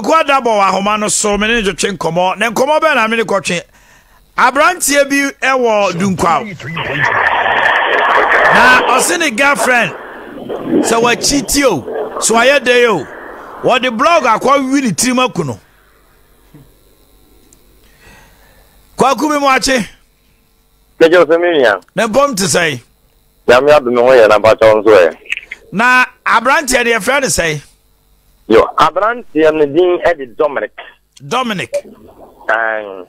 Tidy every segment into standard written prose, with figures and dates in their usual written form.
Kwaku Adabɔ wɔ ahoma no so, me ne no twetwe nkɔmmɔ. Na nkɔmmɔ bɛn na me ne kɔtwe? Aberanteɛ bi wɔ Dunkwaw. Na ɔse ne girlfriend sɛ wakyiti o, so wayɛ dɛn o, wɔde blɔg akɔwe ne tirim aku no. Kwaku mi mu akye. Mɛgye wo sɛ me nua. Ne mpɔm te sɛn? Nyame adom me ho yɛ na mpakyɛw nso ɛ. Na aberanteɛ no yɛfrɛ no sɛn? Yo, aberanteɛ no din de Dominic. Dominic. Ae.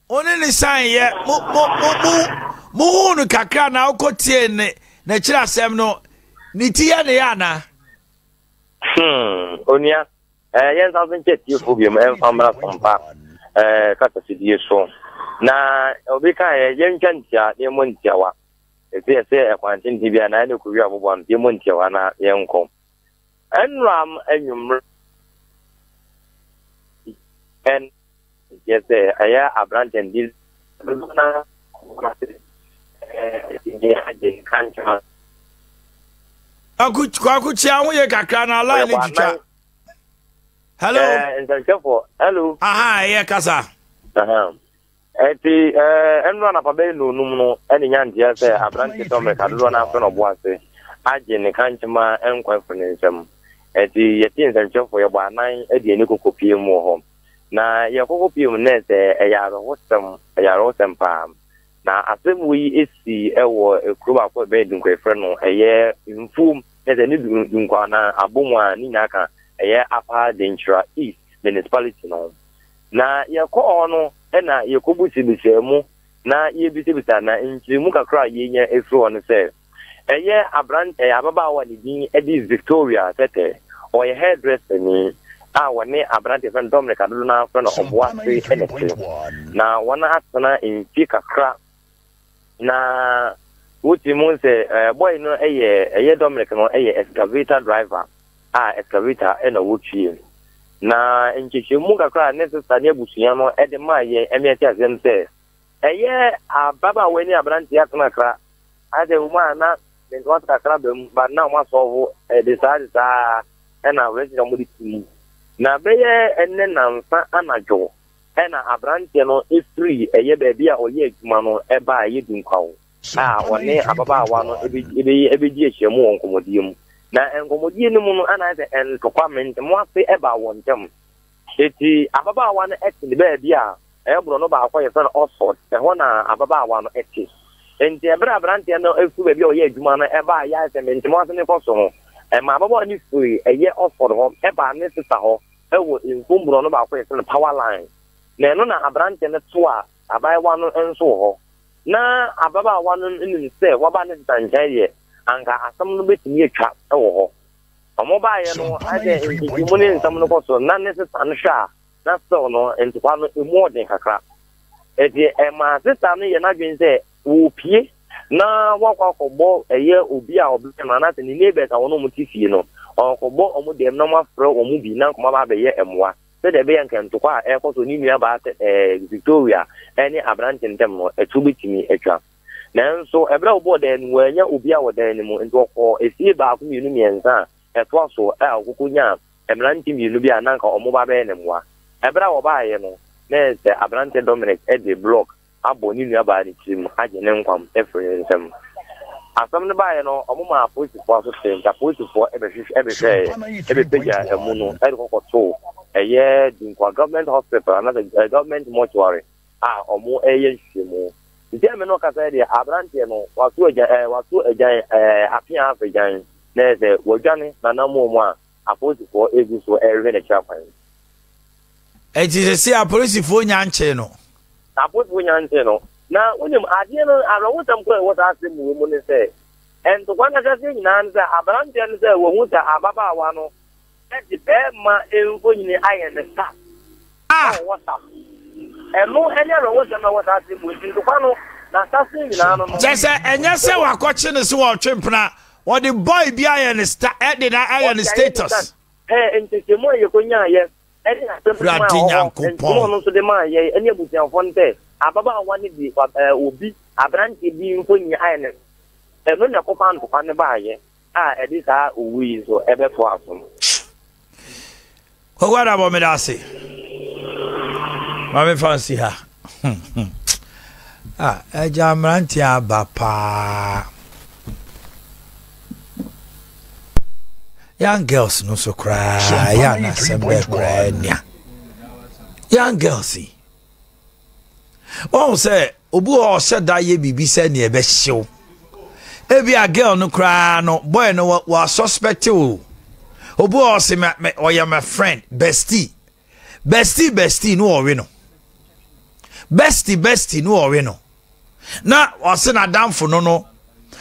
Wo ne ne san yɛ mo mo mo mo mo hu no kakra na wokɔ tie ne n'akyiri asɛm no ne ti yɛ ne yɛ anaa? Hmm, onua. Eh, yɛnsan so nkyɛ tiefo biom ɛmfa mmra sompa eh, kasafidie so. Na obi ka yɛ yɛntwa ntia na yɛmmɔ ntiawa. Ɛsɛ yɛsɛ ɛkwan tenten bi a na ɛne kɔwi aboboa no yɛmmɔ ntiawa na yɛnkɔ. Ɛnram anwummerɛ ɛn yɛ sɛ ɛyɛ aberantɛ ndi dodoɔ na agye kankyema. Kwaku kyia ho yɛ kakra na line ne twitwa. Hello. Eh, nsɛnkyɛfoɔ. Hello. Aha, ɛyɛ kasa. Ɛti ɛɛ ɛnu anapa bɛyɛ nonum no ɛne nya nteɛ sɛ aberante Dominic adodoɔ no afɛ no ɔbo ase agye ne kankyema nkwa afiri ne nsam. Ɛti yɛte nsɛnkyɛfoɔ yɛbɔ anan ɛde ani kɔkɔ pie mu wɔ hɔ. Na yɛkɔkɔ pie mu nɛ sɛ ɛyɛ awerɛhosɛm, ɛyɛ awerɛhosɛm paa. Na asɛm wei esi ɛwɔ kuro baako ɛbɛn Dunkwa yɛfrɛ no ɛyɛ Mfuom. Na sɛ ne du nkwa anaa abɔ mu a, ne nyinaa ka ɛyɛ Upper Denkyira East Municipality no ho. Na yɛkɔɔ hɔ no na yɛkɔbusabusaa mu na yɛbisabisa na nkyerɛmu kakra a yɛnya firi hɔ no sɛ ɛyɛ aberant ɛyɛ ababaawa a ne din de Victoria Tɛtɛ, ɔyɛ hairdresser ni a wɔne aberante yɛfrɛ no Dominic a dodoɔ no ara frɛ no Ɔboase na ɛte. Na wɔn atena mfie kakra Na wote mu sɛ eh, boy no yɛ ɛyɛ Dominic no yɛ excavator driver a excavator na wɔtwie. Na nkyekyɛmu kakra a ne sista ne abusua no de maa yɛn ɛme ɛte aseɛ no sɛ ɛyɛ ababaawa ne aberanteɛ atena kakra ayɛ sɛ wɔn a na ne ntoma kakra ba mu ba na wɔn asɔɔfo ɛde saa de saa ɛna relationship a wɔde ti mu. Na bɛyɛ ɛnɛ nansa anadwo Ɛna aberanteɛ no firii ɛyɛ baabi a ɔyɛ adwuma no baa ɛyɛ Dunkwaw a ɔne ababaawa no bɛdi ahyiamu wɔ nkɔmmɔdie mu. Na nkɔmmɔdie no mu no ɛna ayɛ sɛ ntɔkwa mentemoase baa wɔn ntam. Eti ababaawa no te ne baabi a ɛyɛ borɔno baako a yɛfrɛ no Oxford, ɛhɔ na ababaawa no te. Enti ɛberɛ a aberanteɛ no firi baabi a ɔyɛ adwuma no baa ɛyɛ ayɛ sɛ mentemoase no kɔ so no, ɛma ababaawa no firi ɛyɛ Oxford hɔ baa ne sista hɔ wɔ mfum borɔno baako a yɛfrɛ no power line, na ɛno na aberanteɛ no to a abaayewa no nso wɔ hɔ. Na ababaawa no nim sɛ waba ne sista nkyɛn deɛ, anka asɛm no bɛtumi atwa wɔ hɔ. Wɔbaeɛ no, ayɛ sɛ nkyekyeemu ne nsɛm no kɔ so, na ne sista no hwɛ a, na still no, ntokwa no, ɛmu ɔden kakra. Enti ɛmaa sista no yɛ n'adwene sɛ wɔrepue na wakɔ akɔbɔ ɛyɛ obi a ɔbɛn no anaasɛ ne neighbors a wɔne wɔn te fie no, ɔrekɔbɔ wɔn dɛm na wɔafrɛ wɔn mu bi na nkɔmɔ aba abɛyɛ mmoa sɛdeɛ ɛbɛyɛ nka ntokwa a ɛrekɔ so ne nuabaa sɛ ɛɛ Victoria ne aberante ntam no, ɛto bɛtumi atwa. Nanso ɛberɛ a wɔbɔɔ dan no mu, wɔannya obiara wɔ dan no mu, nti wɔkɔɔ efie baako, mmienu, mmiɛnsa a ɛtoa so a wɔkɔkɔnyaa mmerante mmienu bi a na anka wɔreba abɛyɛ no mmoa. Ɛberɛ a wɔbaeɛ no, na ɛyɛ sɛ aberante Dominic de blɔk abɔ ne nuabaa no tirim agye ne nkwa afiri ne nsam. Asɛm no baeɛ no, wɔmaa apolisifoɔ aso tee, nti apolisifoɔ bɛhwɛeɛ, bɛpagyaa amu no de kɔkɔtoo ɛyɛ Dunkwa Government Hospital anaasɛ Government Mortuary a wɔreyɛ nhwehwɛmu. Nti ɛmɛ no ɔkasa yi deɛ, aberanteɛ no wato agyan, ɛɛ wato agyan, ɛɛ apea afagyan, na ɛyɛ sɛ wadwane n'anammɔn mu a apolisifoɔ egu so rehwɛ n'akyi akwan. Enti sese apolisifoɔ nya nkyee no. Apolisifoɔ nya nkyee no. Na wonim adeɛ no awerɛhosɛm koraa ɛwɔ saa asɛm wei mu ne sɛ, ntokwa no ahyɛaseɛ nyinaa ne sɛ aberanteɛ no sɛ wahu sɛ ababaawa no de bɛrima mfonini ayɛ ne sa wɔ WhatsApp. Ɛno ne awerɛhosɛm a ɛwɔ saa asɛm wei nti ntokwa no n'ahyɛaseɛ nyinaa no no. Kyɛ sɛ ɛnyɛ sɛ wakɔkye no sɛ wɔretwe mpena, wɔde boy bi ayɛ ne sta ɛde no ayɛ ne status. Ɛ Nkyekyɛmu a yɛkɔnyaeɛ ne asɛm no maa Awurade hɔ, Nyankopɔn. nkyerɛmu a ɔno nso de maa yɛn ne abusuafoɔ no sɛ, ababaawa no de obi, aberanteɛ bi mfonini ayɛ ne Ɛno na ɛkɔfaa ntɔkwa no baeɛ a ɛde saa owu yi nso bɛtoaa so no. Owura bɔ meda ase. Maame fa nsi ha. Ah, ɛgya mmeranteɛ aba paa. Young girls no so koraa yɛ anasɛm bɛɛ koraa nia. Young girls yi. Wɔn sɛ obi wɔ ɔhyɛ da yɛ biribi sɛ nea ɛbɛhyew. Ebi a girl no koraa no boy no wɔ suspect o. Obi wɔ ɔse me ɔyɛ my friend bestie. Bestie bestie no ɔwe no. Bestie bestie no ɔwe no. Na ɔse n'adamfo no no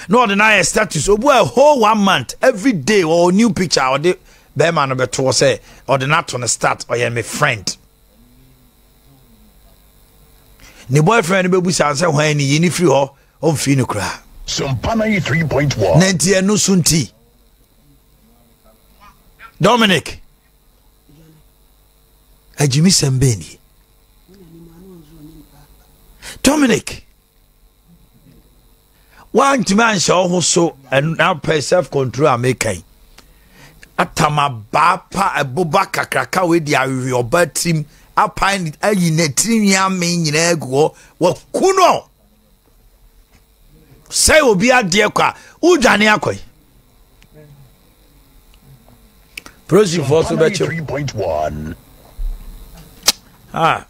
na ɔde no ayɛ status. Obi a whole one month every day ɔwɔ new picture ɔde bɛrima no bɛtoɔ sɛ ɔde no ato no start ɔyɛ me friend. Ne boyfriend no bɛbusa sɛ hwan ni yi ne firi hɔ ɔmfii no koraa. Sompa 93.1. Na nti ɛno so nti Dominic agyimisɛm bɛn nie Dominic woantumi anhyɛ wo ho so na pɛ self control a meka yi atamabaa pa ɛboba kakraka wei de awe ɔba tirim apan ayi ne tirinwi ame nyinaa agu hɔ waku no sɛ obi adeɛ kɔ a wodwane akɔ yi polisifoɔ so bɛkyew ah.